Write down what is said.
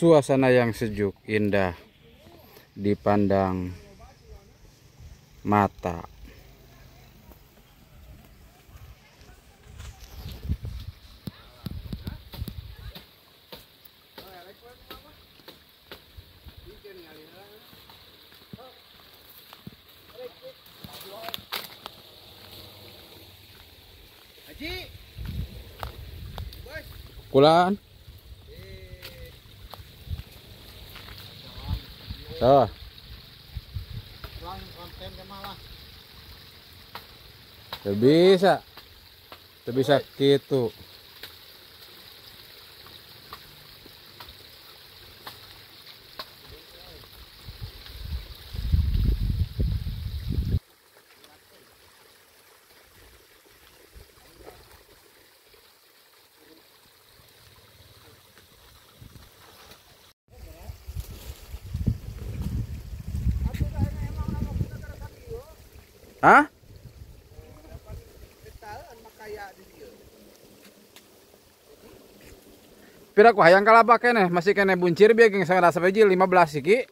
Suasana yang sejuk, indah dipandang mata. Kulaan. Tuh. Tuh bisa. Tuh bisa gitu. Hah? Pira ku hayang kalabak keneh, masih keneh buncir bieu geng sangat rasa biji 15 iki.